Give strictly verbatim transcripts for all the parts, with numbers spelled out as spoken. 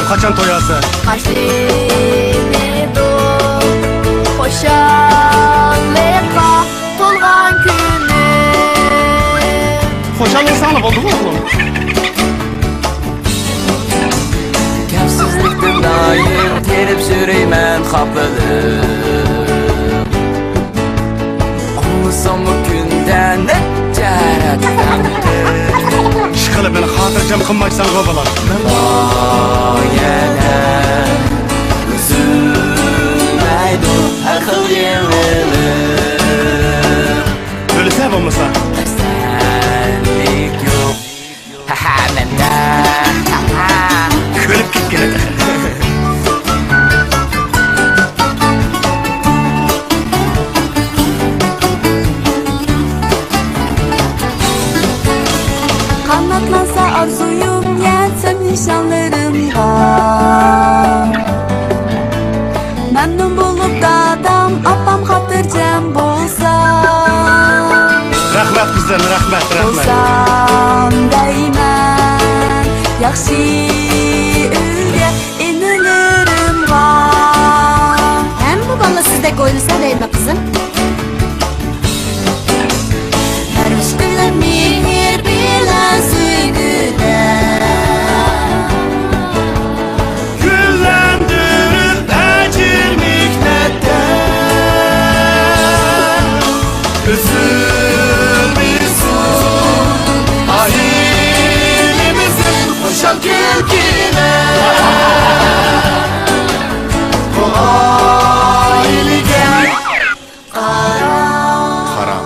قاچان توياسەن؟ باشلىنىدۇ خۇشاللىققا تولغان كۈنۈم. خۇشاللانساڭلا بولدىغۇ، ئوغلۇم. گەپسىزلىكتىن دائىم تېرىپ يۈرىمەن خاپىلىق. ئاڭلىساممۇ كۈندە نەچچە رەت تەنقىد. ئىشقىلىپ مېنى خاتىرجەم قىلمايسەنغۇ، بالام. ماڭا يەنە ئۈزۈلمەيدۇ ھەر خىل يېڭىلىق. ئۆلسە بولمىسا. قەستەنلىك يوق. ھەھە، مەندە. كۆرۈپ كەتكىنە تېخى. قاناتلانسا ئارزۇيۇم، يەتسەم نىشانلىرىمغا. مەمنۇن بولۇپ دادام، ئاپام خاتىرجەم بولسا. رەھمەت قىزىم، رەھمەت، رەھمەت. بولسام دەيمەن، ياخشى ئۆيگە ئىنىلىرىمغا. ھەممە بالا سىزدەك ئويلىسا دەيمەن، قىزىم. پەرۋىش قىلىپ مېھىر بىلەن سۆيگۈدە، گۈللەندۈرۈپ ئەجىر مېھنەتتە، ئۈزۈلمىسۇن ئائىلىمىزدىن خۇشال كۈلكىلەر. بۇ ئائىلىگە قارا. قارا.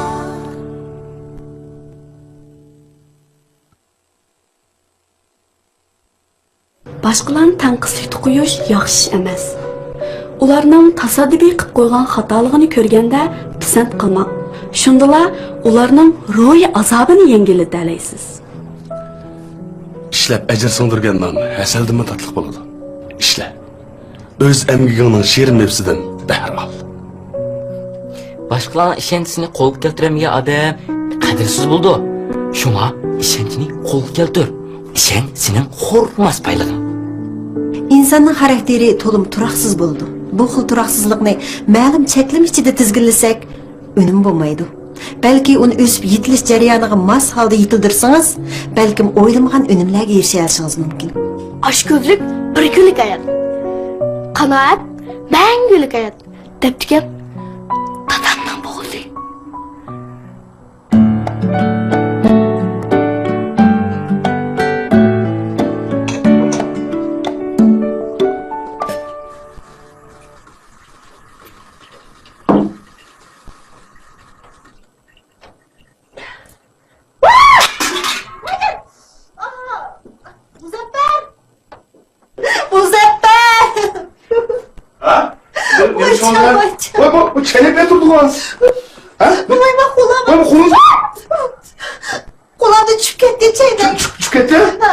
باشقىلارنى تەنقىدلىكتە قويۇش ياخشى ئىش ئەمەس. ئۇلارنىڭ تاسادىپىي قىلىپ قويغان خاتالىقىنى كۆرگەندە پىسەنت قىلماڭ. شۇندىلا ئۇلارنىڭ روھىي ئازابىنى يەڭگىللىتەلەيسىز. ئىشلەپ ئەجىر سىڭدۈرگەن نان ھەسەلدىنمۇ تاتلىق بولىدۇ. ئىشلە. ئۆز ئەمگىكىڭنىڭ شېرىن نېپىسىدىن بەھرە ئال. باشقىلارنىڭ ئىشەنچىسىنى قولغا كەلتۈرەلمىگەن ئادەم قەدىرسىز بولىدۇ. شۇڭا ئىشەنچنى قولغا كەلتۈر. ئىشەنچ سېنىڭ خورىماس بايلىقىڭ. ئىنساننىڭ خاراكتېرى تولىمۇ تۇراقسىز بولىدۇ. بۇ خىل تۇراقسىزلىقنى مەلۇم چەكلىمە ئىچىدە تىزگىنلىسەك، ئۈنۈم بولمايدۇ. بەلكى ئۇنى ئۆسۈپ يېتىلىش جەريانىغا ماس ھالدا يېتىلدۈرسىڭىز، بەلكىم ئويلىمىغان ئۈنۈملەرگە ئېرىشەلىشىڭىز مۇمكىن. ئاچكۆزلۈك بىر كۈنلۈك ھايات، قانائەت مەڭگۈلۈك ھايات، دەپتىكەن دادامنىڭ بوغۇزى. مۇزەپپەر! مۇزەپپەر! ھە؟ نېمە، نېمە ئىش بولدى؟ ۋاي، بۇ، بۇ، بۇ چەينەپ نېمە تۇردىغۇ؟ ھە؟ بۇ، بۇ، بۇ، بۇ، قولۇم. قولۇمدىن چۈشۈپ كەتتى چەينەك. چۈشۈپ، چۈشۈپ كەتتى؟ ھە.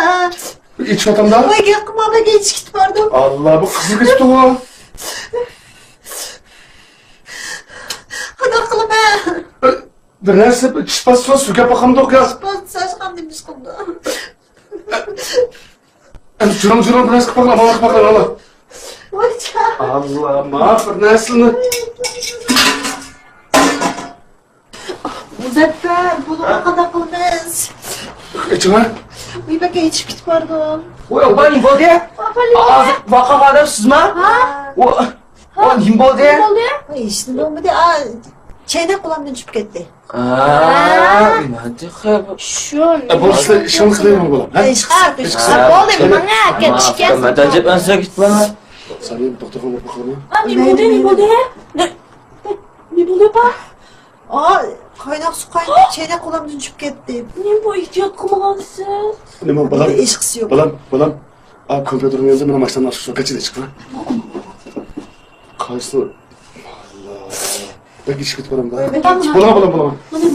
ئېچىۋاتامدا. ۋاي، گەپ قىلما، مەن ئېچىپ كېتىپ باردىم. ئاللا، بۇ قىزىل كېتىپتىغۇ. قانداق قىلىمەن؟ بىر نەرسە، چىش باسسا سۈركەپ باقامدۇق يا؟ چىش باسسا قانداق ئىش قىلىدۇ؟ ئەمدى جۇرۇڭ، جۇرۇڭ، بىر نەرسە قىلىپ باقىلا، ماڭا قىلىپ باقىلا، ماڭا. ۋاي جان. ئاللا، ماڭا بىر نەرسىنى. مۇزەپپەر، بۇنىڭغا قانداق قىلىمىز؟ ئېچىڭا. ۋاي، بەك ئېچىپ كېتىپ باردىم. ۋاي، ئاپا، نېمە بولدى؟ ئاپا، نېمە بولدى؟ ھازىر ۋاقىغا ئادەم سىزما؟ ھە؟ ۋا-، ۋا، نېمە بولدى؟ نېمە بولدى؟ ھېچ نېمە بولمىدى. ئا، چەينەك قولۇمدىن چۈشۈپ كەتتى. ئا، نېمە تېخى بۇ؟ شۇ. ئە، بولسا ئىشىڭنى قىلىمەن، بالام، ھە؟ ئىشقا، ئىشقا. بولدى، ماڭا كەتىشكە. مەن ئەجەب ئەنسىرەپ كېتىپمەن. سەن توختىغان بولۇپ قالما. ئا، نېمە بولدى، نېمە بولدى؟ نە-، نېمە بولدى، ئاپا؟ ئا، قايناق سۇ قاينىتىپ چەينەك قولۇمدىن چۈشۈپ كەتتى. نېمە بۇ، ئېھتىيات قىلمىغانسىز؟ نېمە، بالام؟ ھېچقىسى يوق. بالام، بالام. ئا، كومپيۇتېرنىڭ يېنىدا مانا ماشىنىنىڭ ئاشۇ سوكەتچىدە چىققان. قايسى؟ ئاللا. بەك ئىشىك كېتىپ بارامدا. بولىدۇ، بولىدۇ، بولىدۇ. مانا،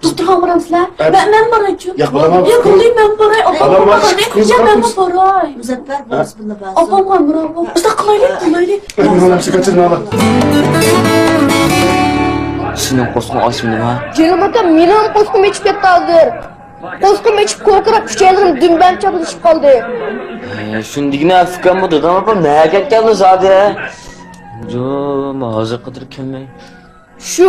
دوختۇرخانىغا بارامسىلەر؟ ئە، مەن، مەن بارايچۇ. ياق، بالام، ياق، بولدى، مەن باراي. ئاپام بالام، باراي. ياق، مەن باراي. مۇزەپپەر، بولسا بىللە بارسىز. ئاپام بارا. مۇنداق قىلايلى، قىلايلى. ئە، مانا شۇ كەچۈرۈڭ، ئالا. سېنىڭ قورسىقىڭ ئاچمىدىما؟ جېنىم ئاكام، مېنىڭ قورسىقىم ئېچىپ كەتتى ھازىر. قورسىقىم ئېچىپ، كوكىراپ، ئۈچەيلىرىم دۈمبەم چاپلىشىپ قالدى. ھەي، شۇندىكىنە ئۇكام، بۇ دادام ئاپام نەگە كەتكەندۇ زادى؟ جۇ، مەن ھازىرغا قەدەر كەلمەي. شۇ،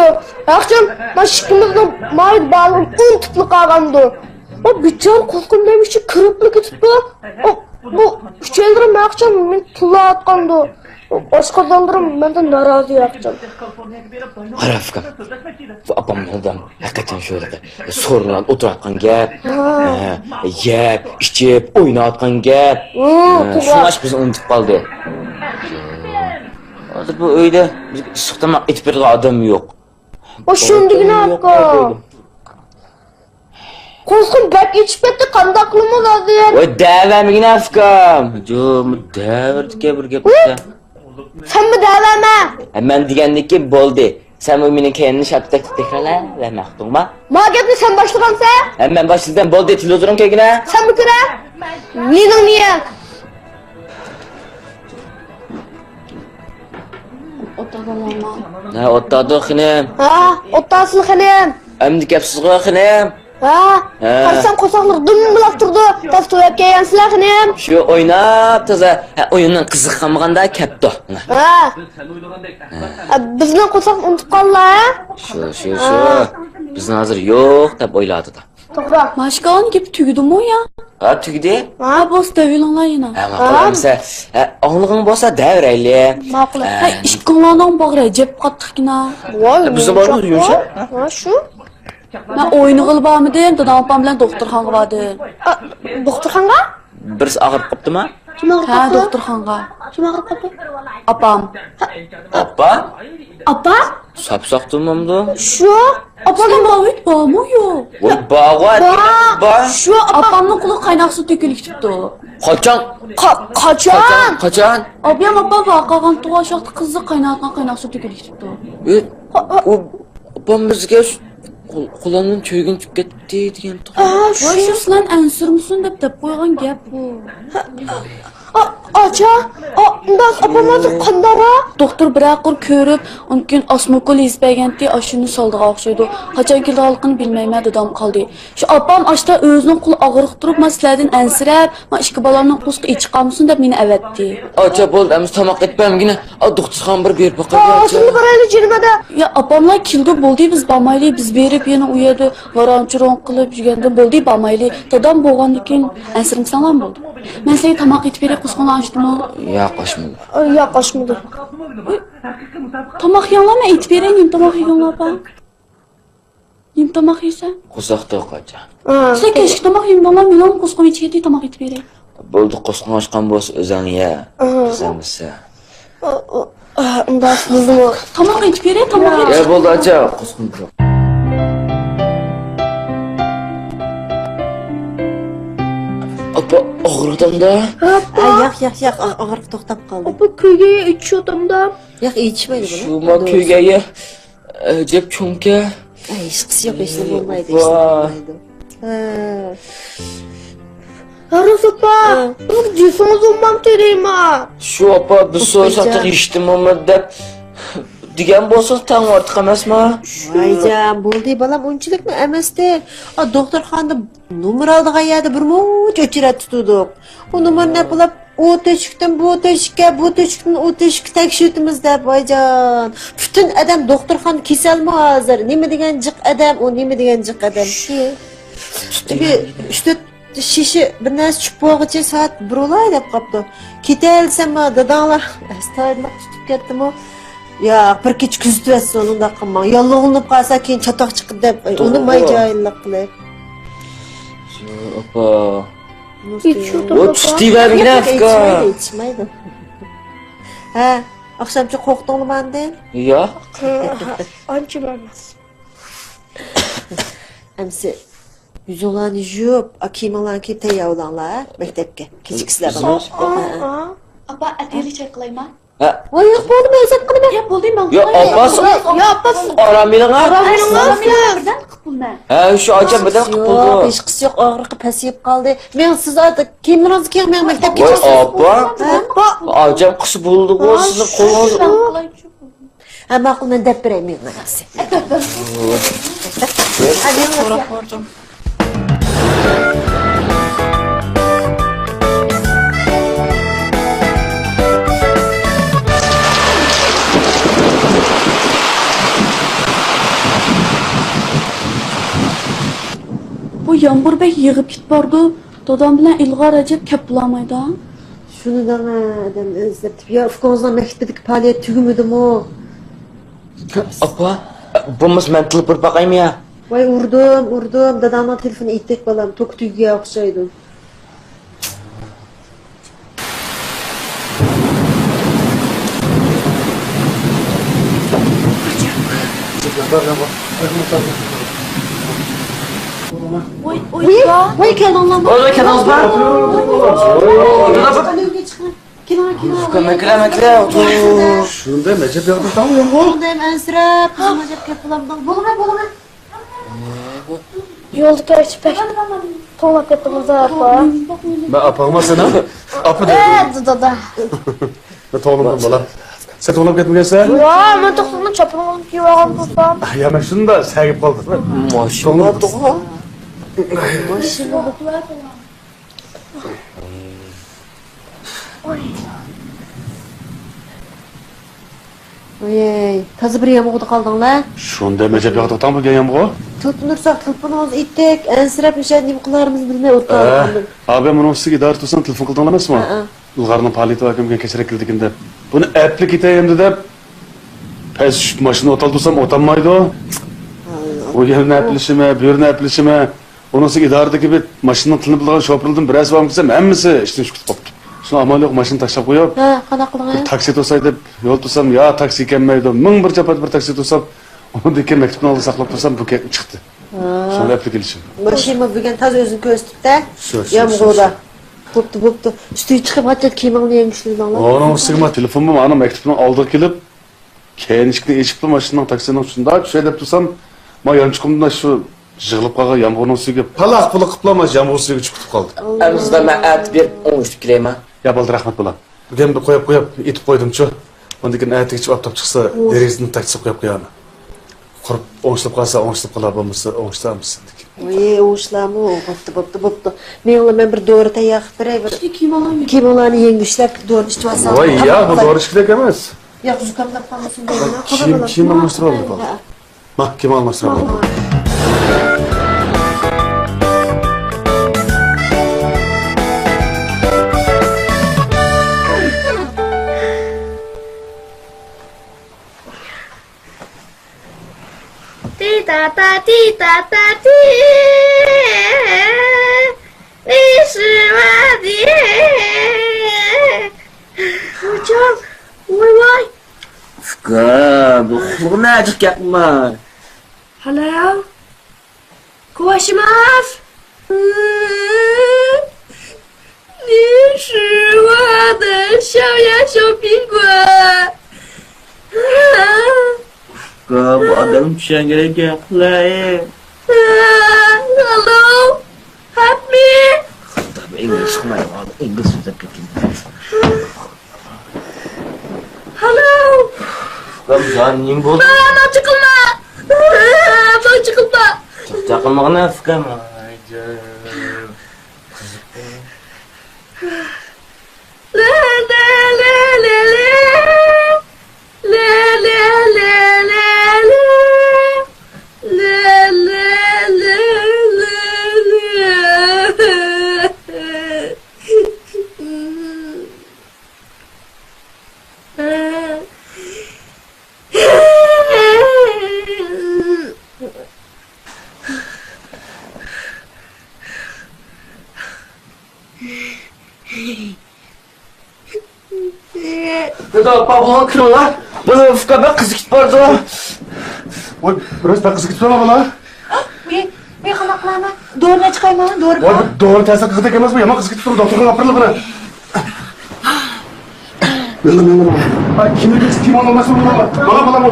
ياخشىم، مانا ئىككىمىزنىڭ مايدا بارلىقىنى ئۇنتۇپلا قالغاندۇ. ئۇ بىچارە قۇلىقىم دېمىشى كىرىپلا كېتىپتۇ. ئۇ، بۇ ئۈچەيلىرىم ياخشىم مېنى تىللاۋاتقاندۇ. ئۇ ئاشقازانلىرىم مەندىن نارازى ياخشىم. قارا ئۇكام، بۇ ئاپام دادام ھەقىقەتەن شۇ ھېلىقى سورۇنلاردا ئولتۇرۇۋاتقان گەپ. ھە، يەپ، ئىچىپ، ئويناۋاتقان گەپ. ھە، توغرا. شۇڭلاشقا بىزنى ئۇنتۇپ قالدى. ھازىر بۇ ئۆيدە بىزگە ئىسسىق تاماق ئېتىپ بېرىدىغان ئادەم يوق. ئۇ شۇندىكىنە ئۇكام. قورسىقىم بەك ئېچىپ كەتتى، قانداق قىلىمىز ھازىر؟ ۋاي دەۋەرمىگىنە ئۇكام. جۇ، دەۋەردىكەن بىر گەپ. سەنمۇ دەۋەرمە. ھە، مەن دېگەندىكىن بولدى. سەنمۇ مېنىڭ كەينىمدىن شاپتەك تەكرارلەۋەرمە، ئۇقتۇڭما؟ ما گەپنى سەن باشلىغانسەن. ھە، مەن باشلىدىم. بولدى، تېلېۋىزورۇڭ كەلگىنە. سەنمۇ كىرە. نېنىڭ نېيە؟ ئولتۇرغانلارما؟ ھە، ئولتۇردۇق خېنىم. ھە، ئولتۇرسىلا خېنىم. ئەمدى گەپ سىزغۇ خېنىم. ھە؟ ھە. قارىسام قورساقلىرى دۇمبىلاپ تۇرىدۇ. تاس تۇرۇپ كەلگەنسىلەر خېنىم. شۇ ئويناپ تازا، ھە، ئويۇننىڭ قىزىقى قالمىغاندا كەپتۇ. ھە. ھە. بىزنىڭ قورساقنى ئۇنتۇپ قالدىلا، ھە؟ شۇ، شۇ، شۇ. ھە. بىزنى ھازىر يوق دەپ ئويلاۋاتىدۇ. توغرا. ماشكانىڭ گېپى تۈگىدىمۇ يا؟ ھە، تۈگىدى. ھە، بولسا دەۋېلىڭلار يەنە. ھە، ماقۇل ئەمىسە. ھە، ئاڭلىغىڭ بولسا دەۋېرەيلى. ماقۇل. ھە. ھە، ئىككىڭلارنىڭ باغرى ئەجەب قاتتىقكىنا. ۋاي، بىزنىڭ باغرىمىز يۇمشاق. ھە، شۇ. مەن ئوينىغىلى بارمىدىم، دادام ئاپام بىلەن دوختۇرخانىغا باردىم. ئا، دوختۇرخانىغا؟ بىرسى ئاغرىپ قاپتىما؟ كىم ئاغرىپ قاپتۇ؟ ھە، دوختۇرخانىغا. كىم ئاغرىپ قاپتۇ؟ ئاپام. ئاپا؟ ئاپا؟ ساپساق تۇرمامدۇ؟ شۇ. ئاپامنىڭ ماۋۇت بارمۇ يوق؟ ۋاي، بارغۇ، بار. بار. شۇ ئاپامنىڭ قولىغا قايناق سۇ تۆكۈلۈپ كېتىپتۇ. قاچان؟ قا-، قاچان؟ قاچان؟ قاچان؟ ئابىيام ئاپام بار قالغان تۇغان شاختا قىزىق قايناۋاتقان قايناق سۇ تۆكۈلۈپ كېتىپتۇ. ئۆي، ئۇ ئاپام بىزگە قول-، قولۇمدىن چۆگۈن چۈشۈپ كەتتى دېگەن تۇغۇ. ۋاي، شۇ سىلەرنى ئەنسىرىمىسۇن دەپ دەپ قويغان گەپ بۇ. ئا-، ئاچا، ئا، ئۇنداق ئاپام ھازىر قانداقرا؟ دوختۇر بىرەر قۇر كۆرۈپ، ئۇنىڭ كېيىن ئاسموكول يېزىپ بەرگەنتى، ئاشۇنى سالىدىغان ئوخشايدۇ. قاچان كېلىدىغانلىقىنى بىلمەيمەن، دادام قالدى. شۇ ئاپام ئاشتا ئۆزىنىڭ قولى ئاغرىق تۇرۇپ، ما سىلەردىن ئەنسىرەپ، ما ئىككى بالامنىڭ قورسىقى ئېچىق قالمىسۇن دەپ مېنى ئەۋەتتى. ئاچا، بولدى، ئەمىسە تاماق ئېتىپ بەرمىگىنە. ئا، دوختۇرخانا بىر بېرىپ باقايلى، ئا، ئاچا. شۇنداق بارايلى، جېنىم ئادا. يا، ئاپاملار كېلىدۇ، بولدى، بىز بارمايلى، بىز بېرىپ يەنە ئۇ يەردە ۋاران-چۇرۇن قىلىپ يۈرگەندىن بولدى، بارمايلى. دادام بولغاندىن كېيىن ئەنسىرىمىسەڭلارمۇ بولدى. مەن سىلەرگە تاماق ئېتىپ بېرەي، قورسىقىڭلار ئاچتىمۇ؟ ياق، ئاچمىدى. ئا، ياق، ئاچمىدى. تاماق يەڭلار، مەن ئېتىپ بېرەي، نېمە تاماق يېگۈڭلار ئاپا؟ نېمە تاماق يەيسەن؟ قورساق توق، ئاچا. سىلەر كەچلىك تاماق يېمىدىڭلار، مېنىڭ قورسىقىم ئېچىپ كەتتى، تاماق ئېتىپ بېرەي. بولدى، قورسىقىڭ ئاچقان بولسا ئۆزۈڭ يە. قىزىمىسە. ئۇنداق بولدىمۇ؟ تاماق ئېتىپ بېرەي، تاماق ئېتىپ. يا، بولدى، ئاچا، قورسىقىم توق. ئاپا، ئاغرىدىمدا. ئاپا. ياق، ياق، ياق، ئاغرىق توختاپ قالدى. ئاپا، كۆيگەن ئېچىشىۋاتامدا. ياق، ئېچىشمايدۇ بۇنى. شۇما كۆيگەن. ئەجەب چوڭكەن. ئەي، ھېچقىسى يوق، ھېچنېمە بولمايدۇ، ھېچنېمە بولمايدۇ. ھە. ھە، راست ئاپا. ھە. بۇ جېسىڭىز ئۇممام تېرىما. شۇ ئاپا، بىز سورىساق تېخى ھېچنېمە بولمىدى دەپ دېگەن بولسىڭىز تەڭ ئارتۇق ئەمەسما؟ ۋايجان، بولدى بالام، ئۇنچىلىكمۇ ئەمەستى. ئا، دوختۇرخانىدا نومۇر ئالىدىغان يەردە بىر مۇنچە ئۆچىرەت تۇتۇۋىدۇق. ئۇ نومۇرنى ئېلىپ ئۇ تۆشۈكتىن بۇ تۆشۈككە، بۇ تۆشۈكتىن ئۇ تۆشۈككە تەكشۈرتىمىز دەپ، ۋايجان. پۈتۈن ئادەم دوختۇرخانا كېسەلمۇ ھازىر. نېمە دېگەن جىق ئادەم، ئۇ نېمە دېگەن جىق ئادەم. شۇ. بىر ئۈچ تۆت شېشە بىر نەرسە چۈشۈپ بولغۇچە سائەت بىر بولاي دەپ قاپتۇ. كېتەلىسەممۇ داداڭلار ئەستايىدىللىق تۇتۇپ كەتتىمۇ. ياق، بىر كېچە كۆزىتىۋەتسۇن، ئۇنداق قىلماڭ. ياللۇغلىنىپ قالسا كېيىن چاتاق چىقىدۇ دەپ، ئۇنىماي توغرا. جاھىللىق قىلىپ. شۇ، ئاپا. ئۇ تۇتۇۋەرگىنە ئۇكا. ئېچىشمايدۇ، ئېچىشمايدۇ. ھە، ئاخشامچە قورقتۇڭلىما ئاندىن؟ ياق. ئانچە ئەمەس. ئەمسە يۈزۈڭلارنى يۇيۇپ، ئا، كىيىمىڭلارنى كىيىپ تەييار بولۇڭلار، مەكتەپكە. كېچىكىسىلەر بالام. ئاپا، ئەتىگەنلىك چاي قىلايما؟ ھە. ۋاي، ياق، بولدى، مەن ھېساب قىلىمەن. ياق، بولدى، مەن ياق، قىلاي. ئاپا، ياق، ئاپا، سىز ئارام ئېلىڭ، ھە؟ ئارام ئېلىڭ، سىز. بىردەم قىلىپ بولىمەن. ھە، شۇ ئاچام بىردەم قىلىپ بولىدۇ. ياق، ھېچقىسى يوق، ئاغرىقى پەسىيىپ قالدى. مېڭىڭ، سىز ئارتۇق كىيىملىرىڭىزنى كىيىڭ، مېڭىڭ مەكتەپكە. ۋاي، ئاپا. ئاپا. ئاچام قىلسا بولىدىغۇ، سىزنىڭ قولىڭىز. ھە، ماقۇل، مەن دەپ بېرەي، مېڭىڭ. ھە، مېڭىڭ. سوراپ بارجام. يامغۇر بەك يېغىپ كېتىپ بارىدۇ. دادام بىلەن ئىلغار ئەجەب كەپ بولالمايدۇ. شۇنى دەڭە، ئادەم ئەنسىرەپ. يا ئۇكىڭىزنىڭ مەكتىپىدىكى پائالىيەت تۈگىمىدىمۇ؟ ئاپا، بولمىسا مەن تېلېفون ئۇرۇپ باقايمۇ يا؟ ۋاي، ئۇردۇم، ئۇردۇم. داداڭنىڭ تېلېفونى ئېتىك، بالام. توكى تۈگىگەن ئوخشايدۇ. ۋاي، ۋاي، ۋاي، كەلدىڭلارمۇ؟ ۋاي، ۋاي، كەلدىڭىزمۇ؟ كېلىڭ، كېلىڭ. ئۇكا، مەكرە، مەكرە، ئولتۇر. شۇنداق ئەجەب ياغدى تاڭ يامغۇر. شۇنداق ئەنسىرەپ، قىزىم ئەجەب كەپ بولامدۇ. بولغاي، بولغاي. يولدا كۆرۈشۈپ بەك توڭلاپ كەتتىڭىز، ئاپا. مەن ئاپاڭما سېنىڭ؟ ئاپا دەيدۇ. دادا. مەن توڭلىمىدىم، بالام. سەن توڭلاپ كەتمىگەنسەن؟ يا، مەن توختىدىم، چاپىنىڭىزنى كىيىۋالغان تۇرسام. يا، مەن شۇنداق سەگىپ قالدىم. ماشىنا توغرا. ماشىنا. ۋاي، تازا بىر يامغۇردا قالدىڭلار. شۇنداق ئەجەب ياغدى تاڭ بۇ يامغۇر. تېلېفون ئۇرساق، تېلېفونىڭىز ئېتىك، ئەنسىرەپ، مۇشۇ نېمە قىلارىمىزنى بىلمەي ئولتۇرۇپ قالدىم. ئا، بۇنىڭ ئۈستىگە ئىدارە تۇرسام، تېلېفون قىلدىڭلار ئەمەسمۇ؟ ھە، ھە. ئىلغارنىڭ پائالىيىتى باركەن، بۈگۈن كەچرەك كېلىدىكىن دەپ. بۇنى ئەپلا كېتەي ئەمدى دەپ، پەس چۈشۈپ ماشىنا ئوتالدۇرسام، ئوتالمايدۇ. ئۇ يەرنى ئەپلىشىمە، بۇ يەرنى ئەپلىشىمە. ئۇنىڭ ئۈستىگە ئىدارىدىكى بىر ماشىنىنىڭ تىلىنى بىلىدىغان شوپۇرلىرىدىن بىرەرسى بارمىكىن دېسەم، ھەممىسى ئىشتىن چۈشۈپ كېتىپ قاپتۇ. شۇڭا ئامال يوق، ماشىنا تاشلاپ قويۇپ، ھە، قانداق قىلدىڭ؟ بىر تاكسى توساي دەپ يول توسام، يا تاكسى كەلمەيدۇ. مىڭ بىر جاپا، بىر تاكسى توسام، ئۇنىڭدىن كېيىن مەكتىپنىڭ ئالدىدا ساقلاپ تۇرسام، بۇ كەتتى چىقتى. ھە. شۇڭا ئەپلىك كېلىشىم. ماشىنا بۈگۈن تازا ئۆزىنى كۆرسىتىپتۇ. شۇ، شۇ، يامغۇردا. شۇ، شۇ. بوپتۇ، بوپتۇ. ئۈستىگە چىقىپ، ھاجەت كىيىمىڭنى يەڭگۈشلىدىڭلار. ئۇنىڭ ئۈستىگە مانا تېلېفونمۇ مانا مەكتىپنىڭ ئالدىغا كېلىپ، كەينى ئىشىكنى ئېچىپلا ماشىنىنىڭ، تاكسىنىڭ شۇنداق چۈشەي دەپ تۇرسام، ما يانچۇقۇمدا شۇ يىغىلىپ قالغان يامغۇرنىڭ سۈيىگە پالاق-پۇلۇق قىپلا ما يامغۇر سۈيىگە چۈشۈپ كېتىپ قالدى. ئەمىسە مەن ئەتە بېرىپ ئوڭشىتىپ كېلەيمەن. يا بولدى، رەھمەت بالام. بۈگۈن بىر قويۇپ قويۇپ ئېتىپ قويدۇمچۇ. ئاندىن كېيىن ئەتىگىچە ئاپتاپ چىقسا، دېرىزىدىن تاكسىپ قويۇپ قويايمەن. قۇرۇپ ئوڭشىلىپ قالسا ئوڭشىلىپ قالار، بولمىسا ئوڭشىتامسىز. ۋاي، ئوڭشىلارمۇ؟ بوپتۇ، بوپتۇ، بوپتۇ. مېنىڭلا مەن بىر دورا تەييار قىلىپ بېرەي، بىر كىيىمىڭلارنى يەڭگۈشلەپ دورىنى ئىچىۋالساڭ. ۋاي، يا، بۇ دورا ئىچكۈدەك ئەمەس. ياق، زۇكاملاپ قالمىسۇن دەيمەن. كىيىم، كىيىم ئالماشتۇرۇپ ئالدى، بالام. ھە. ما، كىيىم ئالماشتۇرۇپ ئالدى. ۋاي ۋاي. ئۇكا، بۇ قۇلىقىڭنى ئاچىق كەقمە. Hello. كوۋاشىموف. 你是我的小呀小苹果。ئۇكا، بۇ ئادەم چۈشەنگۈدەك گەپ قىلاي. Hello. Help me. خاتا، ئىنگلىز ئۇقمايدۇ، ئىنگلىز سۆزلەپ كەتكەن. Hello. ئۇكام، جان، نېمە بولدى؟ ماڭا چىقىلما. ماڭا چىقىلما. چاقچاق قىلمىغىنا، ئۇكام. ئاي جان. قىزىق. لا، لا، لا، لا، لا. لا، لا، لا، لا، لا. لا، لا، لا، لا، لا. دادا، ئاپا، بۇلارنى كۆرۈڭلار. بۇ ئۇكام بەك قىزىپ كېتىپ بارىدۇ. ۋاي، بىراز بەك قىزىپ كېتىپتۇ، بالا. ۋاي، ۋاي، قانداق قىلىمەن؟ دورىنى چىقايمەن، دورا. ۋاي، بۇ دورا تەسىر قىلغۇدەك ئەمەس، بۇ يامان قىزىپ كېتىپتۇ، دوختۇرغا ئاپىرىڭلار بۇنى. مېڭە، مېڭە، مېڭە. ئاي، كىمنى كۆرسە كىم ئالماسمۇ بۇلار؟ بالا، بالا، بۇ.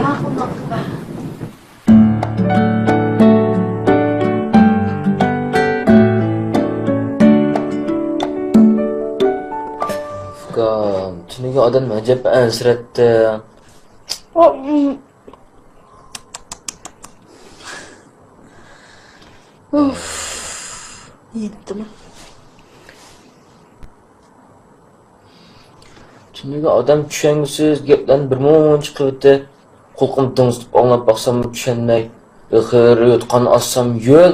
ئۇكام، تۈنۈگۈن ئادەم ئەجەب ئەنسىرەتتى. ئۇف، يەتتىمۇ؟ تۈنۈگۈن ئادەم چۈشەنگۈسىز گەپلەرنى بىر مۇنچە قىلىۋەتتى. قۇلىقىمنى دىڭزىتىپ ئاڭلاپ باقساممۇ چۈشەنمەي. ئېغىر يوتقان ئاچسام يۆل.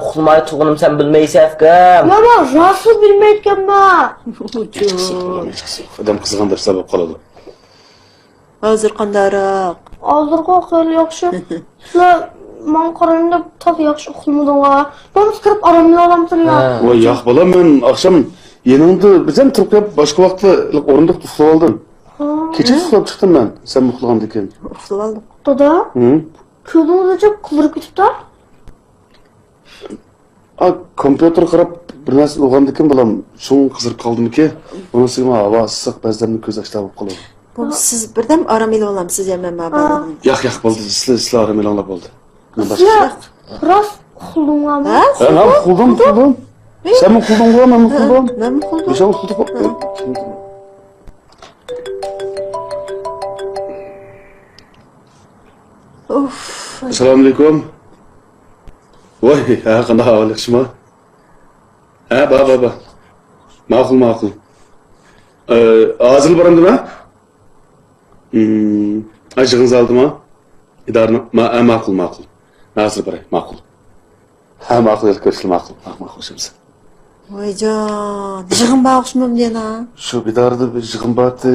ئۇخلىماي تۇرغىنىمنى سەن بىلمەيسەن ئۇكام. ماما، راستلا بىلمەيدىكەنمەن. ئادەم قىزىغان دەرسلەر بولۇپ قالىدۇ. ھازىر قانداقراق؟ ھازىرغۇ خېلى ياخشى. سىلەر ماڭا قارايمەن دەپ تازا ياخشى ئۇخلىمىدىڭلار. بولمىسا كىرىپ ئارام ئېلىۋالامسىلەر يا؟ ۋاي ياق بالام، مەن ئاخشام يېنىڭدا بىردەم تۇرۇپ كېلىپ، باشقا ۋاقىتتا ئورۇندۇقتا ئۇخلىۋالدىم. ھا. كېچىچە ئۇخلاپ چىقتىم مەن، سەن ئۇخلىغاندىكىن. ئۇخلىۋالدىڭ. دادا، ھە؟ كۆزۈڭنى ئېچىپ قىزىرىپ كېتىپتۇ. ئا، كومپيۇتېرغا قاراپ بىر نەرسە ئويغاندىكىن بالام، شۇڭا قىزىرىپ قالدىمىكى؟ ئۇنىڭ ئۈستىگە ھاۋا ئىسسىق، بەزىلەرنى كۆز ئاشتا بولۇپ قالىدۇ. بولمىسا سىز بىردەم ئارام ئېلىۋالامسىز يا، مەن ماڭا ھا. بارىمەن. ياق، ياق، بولدى، سىلەر، سىلەر ئارام ئېلىڭلار، بولدى. مەن باشقا سىلەر راست ئۇخلىدىڭلارمۇ؟ ھە؟ ھە، ھە، ئۇخلىدىم، ئۇخلىدىم. سەنمۇ ئۇخلىدىڭغۇ، مەنمۇ ھە، ئۇخلىدىم. مەنمۇ ئۇخلىدىم. بېشىڭ ئۇخلىدىغۇ. ھە. ئۇف. ئەسسالامۇئەلەيكۇم. ۋاي، ھە، قانداق ئەھۋال، ياخشىمۇ؟ ھە، بار، بار، بار. ماقۇل، ماقۇل. ئى، ھازىرلا بارامدىما؟ ھىم، ئا، يىغىن زالىدىما؟ ئىدارىنىڭ، ما-، ئە، ماقۇل، ماقۇل. ھازىر باراي، ماقۇل. ھە، ماقۇل، ئېلىپ كىرىشلا ماقۇل. ماقۇل، ماقۇل، خوشۇمسەن. ۋايجان، يىغىن بار ئوخشىمامدۇ يەنە؟ شۇ ئىدارىدا بىر يىغىن بارتى،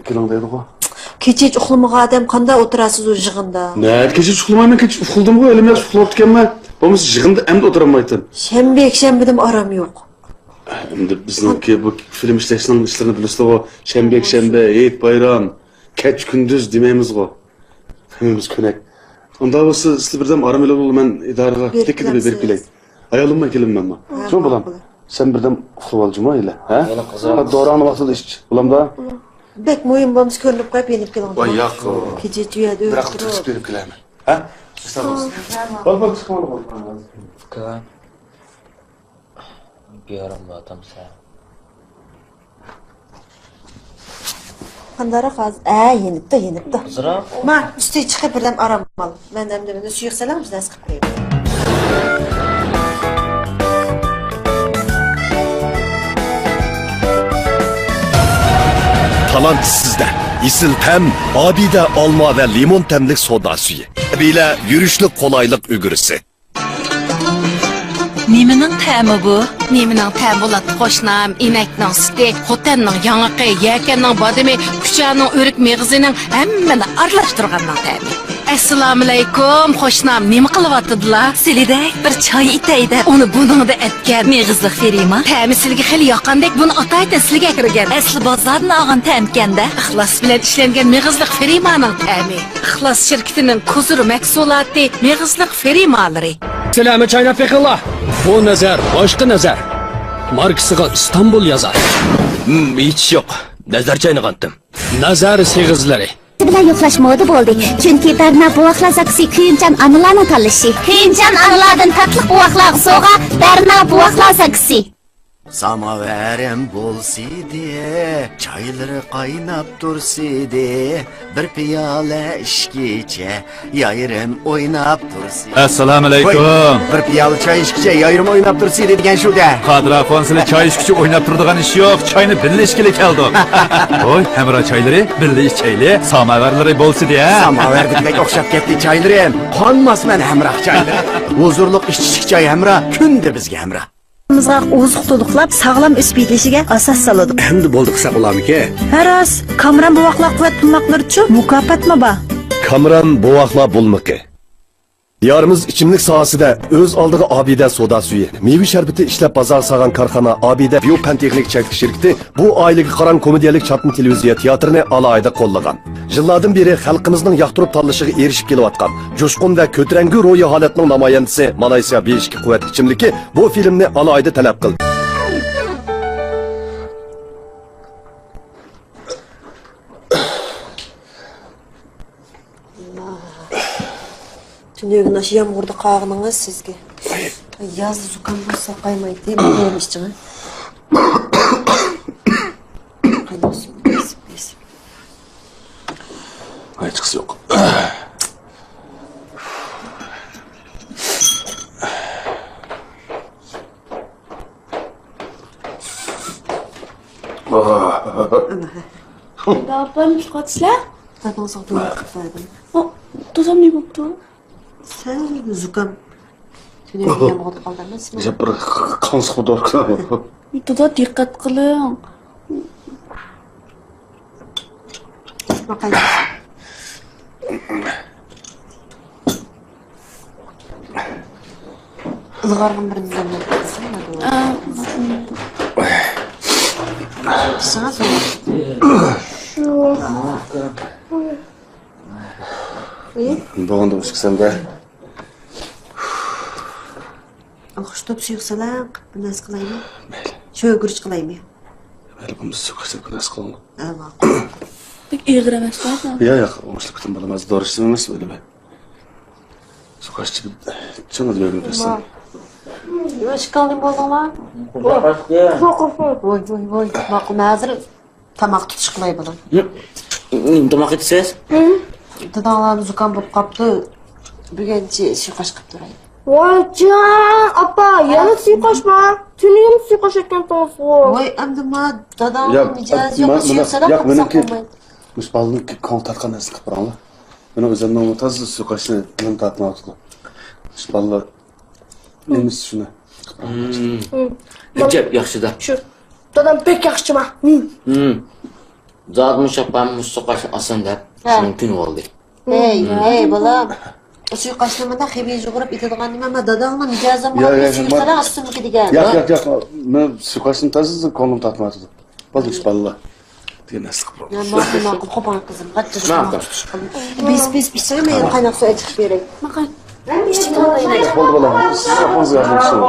كېلىڭ دەيدىغۇ. كېچىچە ئۇخلىمىغان ئادەم قانداق ئولتۇراسىز ئۇ يىغىندا؟ نە، كېچىچە ئۇخلىمايمەن، كېچىچە ئۇخلىدىمغۇ، ھېلى ياخشى ئۇخلاپتىكەنمەن. بولمىسا يىغىندا ئەمدى ئولتۇرالمايتتىم. شەنبە، يەكشەنبىدىمۇ ئارام يوق. ئەمدى بىزنىڭكى بۇ فىلىم ئىشلەشنىڭ ئىشلىرىنى بىلىسىلىغۇ، شەنبە، يەكشەنبە، ھېيت، بايرام، كەچ كۈندۈز دېمەيمىزغۇ. ھەممىمىز كۆنەك. ئۇنداق بولسا، سىلەر بىردەم ئارام ئېلىۋېلىڭ، مەن ئىدارىگە بېرىپ تېكىدە بېرىپ كېلەي. كېلەمسىز؟ ئايالىم بىلەن كېلىمەن مەن. ھە، شۇ بالام. ماقۇل. سەن بىردەم ئۇخلىۋالجىما ھېلى، ھە؟ ھېلى قىزىق. ھە، دورىڭنى ۋاقتىدا ئىچ، بولامدا؟ بەك مۇھىم بولمىسا كۆرۈنۈپ قويۇپ يېنىپ كېلىڭ. ۋاي، ياق. كېچىچە ئۇ يەردە بىراق ئۆلۈپ تۇرۇپ. بېرىپ كېلەيمەن. ھە؟ ساغ بولسۇن. بول، بول، چىقىڭ. ئۇكا. بىئارام بولۇۋاتامسەن؟ قانداقراق ھازىر؟ ھە، يېنىپتۇ، يېنىپتۇ. ئازراق. ما، ئۈستىگە چىقىپ بىردەم ئارام ئال. مەن ئەمدى بۇنى سۇيۇق سېلىڭ، بىر نەرسە قىلىپ قوياي. تالانت سىزدە. ئېسىل تەم، ئابىدە ئالما ۋە لىمون تەملىك سودا سۈيى. ئابىدە يۈرۈشلۈك قولايلىق ئۈگرىسى. نېمىنىڭ تەمى بۇ؟ نېمىنىڭ تەمى بولاتتى، قوشنام؟ ئىنەكنىڭ سۈتى، خوتەننىڭ ياڭىقى، يەكەننىڭ بادىمى، كۇچانىڭ ئۆرۈك مېغىزىنىڭ ھەممىنى ئارىلاشتۇرغاننىڭ تەمى. ئەسسالامۇئەلەيكۇم، قوشنام نېمە قىلىۋاتىدىلا؟ سىلىدەك بىر چاي ئېتەي دەپ ئۇنى بۇنىڭدا ئەتكەن. مېغىزلىق فېرىما. تەمى سىلىگە خېلى ياققاندەك، بۇنى ئاتايىتىن سىلىگە ئەكىرگەن. ئەسلى بازاردىن ئالغان تەمكەن-دە. ئىخلاس بىلەن ئىشلەنگەن مېغىزلىق فېرىمانىڭ تەمى. ئىخلاس شىركىتىنىڭ كوزۇر مەھسۇلاتى، مېغىزلىق فېرىمالىرى. سىلەرمۇ چايناپ بېقىڭلار. بۇ نەزەر، باشقا نەزەر. ماركىسىغا ئىستانبۇل يازار. ھىم، ھېچ ئىش يوق. نەزەر چاينىغانتىم. نەزەر سېغىزلىرى. بىلەن يوقلاش مودا بولدى. چۈنكى بەرنا بوۋاقلار زاكىسى كۆيۈمچان ئانىلارنىڭ تاللىشى. كۆيۈمچان ئانىلاردىن تاتلىق بوۋاقلارغا سوۋغا، بەرنا بوۋاقلار زاكىسى. ساماۋارىم بولسىدى، چايلىرى قايناپ تۇرسىدى، بىر پىيالە ئىچكىچە يايرىم ئويناپ تۇرسىدى. ئەسسالامۇئەلەيكۇم. ۋاي، بىر پىيالە چاي ئىچكىچە يايرىم ئويناپ تۇرسىدى دېگەن شۇ-دە. قادىر ئاخۇن، سىلى چاي ئىچكۈچە ئويناپ تۇرىدىغان ئىش يوق، چاينى بىللە ئىچكىلى كەلدۇق. ۋاي، ھەمراھ چايلىرى، بىللە ئىچەيلى، ساماۋارلىرى بولسىدى، ھە؟ ساماۋاردىكىدەك ئوخشاپ كەتتى چايلىرىم، قانماسمەن ھەمراھ چايلىرى. ھۇزۇرلۇق ئىچىشلىك چاي ھەمراھ، كۈندە بىزگە ھەمراھ. ئوزۇق تولۇقلاپ، ساغلام ئۆسۈپ يېتىلىشىگە ئاساس سالىدۇ. ئەمدى بولدى قىلساق بولارمىكى؟ ھە راست، كامران بوۋاقلار قۇۋۋەت بولماقلىرىچۇ مۇكاپاتمۇ بار. كامران بوۋاقلار بولمىقى. دىيارىمىز ئىچىملىك ساھەسىدە ئۆز ئالدىغا ئابىدە سودا سۈيى، مېۋە شەربىتى ئىشلەپ بازارغا سالغان كارخانا ئابىدە بىيو پەن تېخنىك چەكلىك شىركىتى بۇ ئائىلىگە قارىغان كومېدىيەلىك چاتما تېلېۋىزىيە تىياتىرىنى ئالاھىدە قوللىغان. يىللاردىن بېرى خەلقىمىزنىڭ ياقتۇرۇپ تاللىشىغا ئېرىشىپ كېلىۋاتقان جۇشقۇن ۋە كۆتۈرەڭگۈ روھىي ھالەتنىڭ نامايەندىسى مالايسىيا بېشىكى قۇۋۋەت ئىچىملىكى بۇ فىلىمنى ئالاھىدە تەلەپ قىلدى. تۈنۈگۈن ئاشۇ يامغۇردا قالغىنىڭىز سىزگە. يازدا زۇكام بولسا قايمايتتى، بۇ ئىچىڭە. قاينىغۇسى بولماس، بىلىسىز. ھېچقىسى يوق. دادا، ئاپام، يۇقاتسىلەر؟ داداڭ ساڭا تۆۋەن قىلىپ بەردىم. ئۇ، دادام نېمە بوپتۇ؟ سەل زۇكام. تۈنۈگۈن يامغۇردا قالدى ئەمەسمۇ؟ يا بىر قانسىق بولدى. دادا، دىققەت قىلىڭ. باقايلى. ئىلغارغان بىرنى دەملەپ بەرسەم، مانا. ئا. ئىچسىڭىز. شۇ. ئى؟ بولغاندا ئۇچ قىسىمدا. ئالقىش توپ سۇيۇق سالاڭ، بىر نەرسە قىلايمۇ؟ مەيلى. شۆگۈرۈچ قىلايمۇ؟ مەيلى، بولمىسا سۇيۇق ئىچىپ بىر نەرسە قىلىڭ. ھە، ماقۇل. بەك ئېغىر ئەمەس-دە؟ يا، ياق، ئوڭۇشلۇق پۈتۈن بالىمىز دورا ئىچىمىز، ئۆيلىمە. سۇيۇق ئىچىپ، چىڭ ئۆيلىمە بەرسۇن. نېمە ئىش قىلدىڭ بولدۇڭلار؟ ۋوي، ۋوي، ۋوي، ماقۇل، مەن ھازىر تاماق تۇتۇش قىلاي بۇلار. نېمە تاماق ئېتىسىز؟ داداڭلارمۇ زۇكام بولۇپ قاپتۇ. بۈگۈنچە سۇيۇقئاش قىلىپ تۇراي. ۋايجان، ئاپا، يەنە سۇيۇقئاشمۇ؟ تۈنۈگۈن سۇيۇقئاش ئەتكەنتىڭىزغۇ. ۋاي، ئەمدى ما داداڭنىڭ مىجەزى يوق، سۇيۇق سالاق قىلساق بولمايدۇ. مۇشۇ بالىنىڭكى كۆڭلى تارتقان نەرسىنى قىلىپ بېرىڭلار. مېنىڭ ئۆزۈمنىڭ تازا سۇيۇقئاشنى دىلىم تارتمايۋاتىدۇ. مۇشۇ بالىلار نېمىسى شۇنى؟ ئەجەب ياخشىدا. شۇ دادام بەك ياخشىما. زادىمۇ شاپام مۇشۇ سۇيۇقئاشنى ئالسۇن دەپ شۇنىڭ كۈنى بولدى. ھەي، ھەي، بالام. ئۇ سۇيۇقئاشنى مۇنداق خېمىر يۇغۇرۇپ ئېتىدىغان نېمە، ما داداڭنىڭ مىجەزىمۇ سۇيۇق سالاق ئالسۇنمىكى دېگەن. ياق، ياق، ياق. مەن سۇيۇقئاشنى تازا كۆڭلۈم تارتمايۋاتىدۇ. بولدى، ئىش بالىلار. دېگەن نەرسە قىلىپ ماقۇل، ماقۇل، قوپاڭ قىزىم، قاچىلىق تۇتۇش قىلىپ. بېسىپ، بېسىپ ئىچسەڭ، مەن قايناق سۇ ئەچىقىپ بېرەي. ماقۇل. بولدى، بالام. سىز ئاپىڭىزغا ياردەم قىلسىڭىز.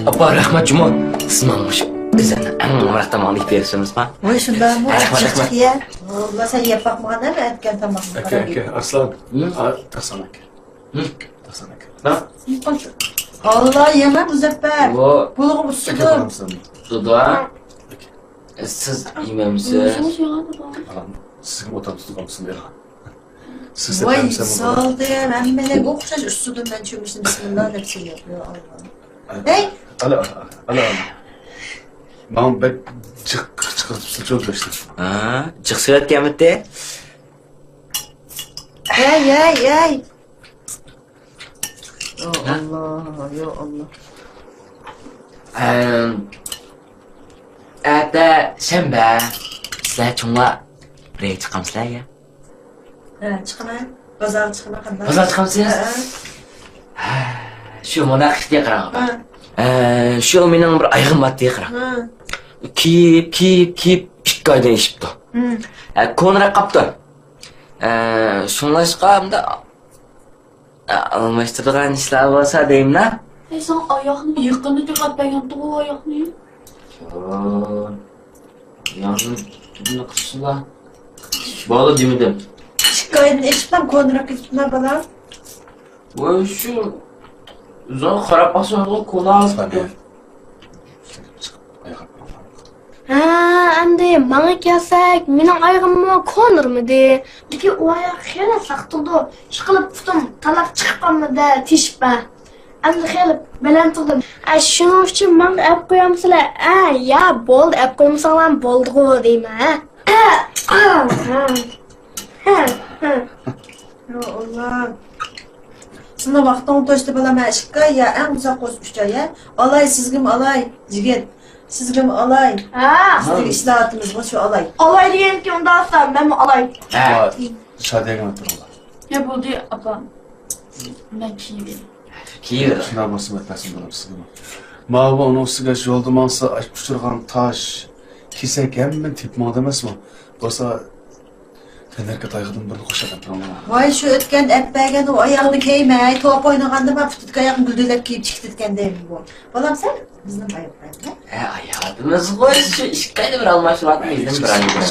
ئاپا، رەھمەت جۇمۇ. سىز ماڭا مۇشۇ ئۆزۈمنىڭ ئەڭ ئامراق تامىقىنى ئېلىپ بېرىسىزما؟ ۋاي، شۇنداقمۇ؟ رەھمەت، رەھمەت. يا. ۋاللا سەن يەپ باقمىغان ئەمە ئەتكەن تاماقنى. ئاكا، ئاكا، ئارسلان. ھە؟ ئارسلان ئاكا. ھە؟ ئارسلان ئاكا. ھە؟ ئاللا، يېمە، مۇزەپپەر. ۋو. بۇلغا ئۇسسىدۇ. ئۇسسىدۇ. سىز يېمەمسىز؟ سىزگە ئوتام تۇتۇپ قالمىسۇن دەيدىغان. سىز ۋاي، سالدىم، ھەممىلەرگە ئوخشاش ئۇسسىدۇ، مەن چۆمۈچنى بىسمىللا دەپ سېلىپ. يا ئاللا. ھەي! ئالا، ئالا، ئالا. ماڭا بەك جىق چىقىرىپسىز، چوڭ كۆشتى. ھە، جىق سېلىۋەتكەنمىتى؟ ھەي، ھەي، ھەي! يا ئاللا، يا ئاللا. ئەتە شەنبە، سىلەر چوڭلار بىرگە چىقامسىلەر يا؟ ھە، چىقىمەن. بازارغا چىقىمەن، قانداق؟ بازار چىقامسىز؟ ھە. ھە، شۇ مۇناقىشتى قاراڭ. ھە. ھە، شۇ مېنىڭ بىر ئايىغىم بارتى قاراڭ. ھە. كىيىپ، كىيىپ، كىيىپ ئىككى ئايدىن ئېشىپتۇ. ھە، كونىراپ قاپتۇ. ھە، شۇڭلاشقا ئەمدى ئالماشتۇرىدىغان ئىشلار بولسا دەيمەن. ھەي، ساڭا ئاياغنى يېقىندا تېقەپ بەرگەنتىغۇ ئاياغنى. ياغنى بۇنى قىلسىلا. بالا دېمىدىم. ئىككى ئايدىن ئېشىپلا كونىراپ كېتىپتىلا بالا. ۋاي شۇ ئۆزۈڭ قاراپ باقساڭغۇ كونا. ھە، ئەمدى ماڭا كەلسەك، مېنىڭ ئايىغىممۇ كونىرىمىدى. لېكىن ئۇ ئاياغ خېلى ساق تۇرىدۇ. ئىشقىلىپ پۇتۇم تالاپ چىقىپ قالمىدى، تېشىپ بار. ئەمدى خېلى بەلەن تۇردۇم. ئە، شۇنىڭ ئۈچۈن ماڭا ئەپ قويامسىلەر؟ ئە، يا، بولدى، ئەپ قويمىساڭلارمۇ بولدىغۇ دەيمەن، ھە؟ ھە، ھە. ھە، ھە. يا ئاللا. سېنىڭ ۋاقتىڭ توشتى بالام، ھە، ئىككى ئاي يا، ئەڭ ئۇزاق بولسا ئۈچ ئاي، ھە؟ ئالاي، سىزگىمۇ ئالاي، يىگىت. سىزگىمۇ ئالاي. ھە. سىزگە ئىشلەۋاتىمىزغۇ شۇ ئالاي. ئالاي دېگەنكى ئۇنداقتا مەنمۇ ئالاي. ھە. شادىيەگە مەن تۇرۇڭلار. يا بولدى، ئاپا. مەن كىيىۋېرەي. كىيىۋېرىڭ. شۇنداق بولسا مەن تەسىر بولۇپ سىزگىمۇ. ماۋۇ ئۇنىڭ ئۈستىگە يولدا ماڭسا ئۇچرىغان تاش، كېسەك ھەممىنى تېپىپ ماڭىدۇ ئەمەسمۇ؟ بولسا تەننەركە تايىقىدىن بىرنى قوشاپ ئەپ تۇرۇڭلار. ۋاي، شۇ ئۆتكەن ئەپ بەرگەن ئۇ ئاياغنى كىيمەي، توپ ئوينىغاندا ما پۇتىدىكى ئاياغنى گۈلدۈلەپ كىيىپ چىقىپ كەتكەندەيمۇ بۇ. بالام سەن بىزنىڭ ئاياغ. ھە، ھاياتىمىزغۇ شۇ ئىككى ئايدا بىر ئالماشتۇرۇۋاتىمىز، بىر ئايدا.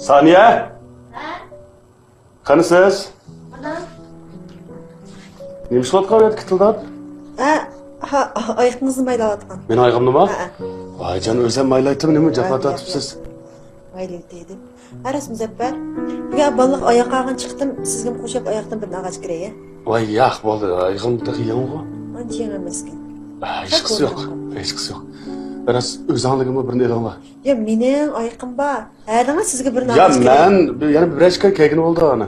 سانىيە! قانىسىز؟ ئانا. نېمە ئىشلەۋاتقان ئۇ يەردە كىتىلداپ؟ ھە، ھا، ئايىقىڭىزنى مايلاۋاتقان. مېنىڭ ئايىغىمنىمۇ؟ ھە، ھە. ۋايجان، ئۆزۈم مايلايتتىم، نېمە جاپا تارتىپسىز؟ مايلايتتى دېدىم. ھە، راست، مۇزەپپەر. يا، بالىلىق ئاياق ئالغان چىقتىم، سىزگىمۇ قوشۇپ ئاياقتىن بىرنى ئالغاچ كىرەي. ۋاي، ياق، بولدى، ئايىغىم تېخى يېڭىغۇ. ئانچە يېڭى ئەمەسكەن. ھېچقىسى يوق، ھېچقىسى يوق. راست، ئۆزۈڭلارنىڭمۇ بىرنى ئېلىڭلار. يا، مېنىڭ ئايىقىم بار. ھە دېڭىز، سىزگە بىرنى يا، ئالغۇچ كېلەي. مەن بىر، يەنە بىرەر ئىككى كەلگىنى بولدى ئانا.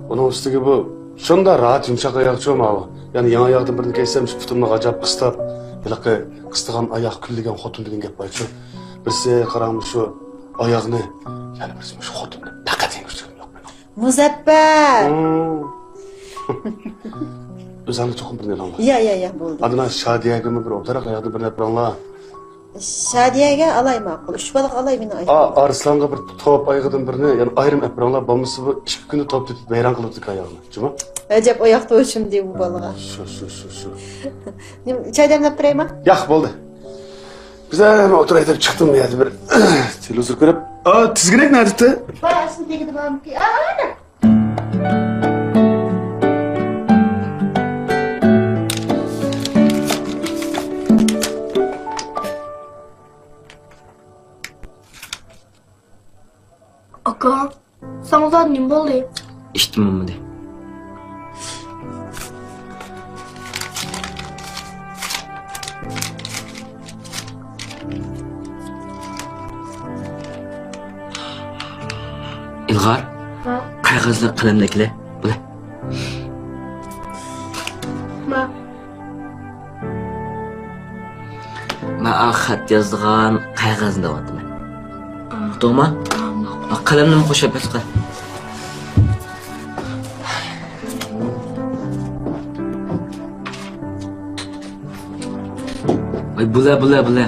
ئۇنىڭ ئۈستىگە بۇ شۇنداق راھەت، يۇمشاق ئاياغچۇ ماۋۇ. يەنە يېڭى ئاياغدىن بىرنى كىيسەم، شۇ پۇتۇمنى غاجاپ قىستاپ، ھېلىقى قىستىغان ئاياق كۈنلىگەن خوتۇن دېگەن گەپ بارچۇ. بىرسى قاراڭ، شۇ ئاياغنى، يەنە بىرسى شۇ خوتۇننى پەقەت يەڭگۈچىلىرىم يوق مېنىڭ. مۇزەپپەر! ھىم. ئۆزۈڭلار چوقۇم بىرنى ئېلىڭلار. يا، يا، يا، بولدى. ئاندىن شادىيەگىمۇ بىر ئولتۇراق ئاياغدىن بىرنى ئېلىپ بېرىڭلار. شادىيەگە ئالاي ماقۇل. ئۈچ بالىغا ئالاي مېنىڭ ئايىغىمنى. ئا، ئارسلانغا بىر توپ ئايىغىدىن بىرنى، يەنە ئايرىم ئەپ بېرىڭلار. بولمىسا بۇ ئىككى كۈندە توپ تېپىپ ۋەيران قىلىۋېتىدىكەن ئاياغنى. جۇمۇ؟ ئەجەب ئاياق توشۇم دېدى بۇ بالىغا. شۇ، شۇ، شۇ، شۇ. نېمە، چاي دەملەپ بېرەيمۇ؟ ياق، بولدى. بىز ھە، ئولتۇراي دەپ چىقتىم، بۇ يەردە بىر تېلېۋىزور كۆرۈپ. ئا، تىزگىنەك نەدىتى؟ بار، ئاشۇ تېگىدە بارمىكى؟ ئا، ئانا. ئاكا، ساڭا زادى نېمە بولدى؟ ھېچنېمە بولمىدى. ئىلغار، ھە؟ قەغەزنى، قەلەمنى ئەكىلە. بولە. ما. مەن خەت يازىدىغان قەغەزنى دەۋاتىمەن. ئا. ئۇقتۇڭما؟ ئا، ماقۇل. قەلەمنىمۇ قوشۇپ بەر. ۋاي، بۇلە، بۇلە، بۇلە.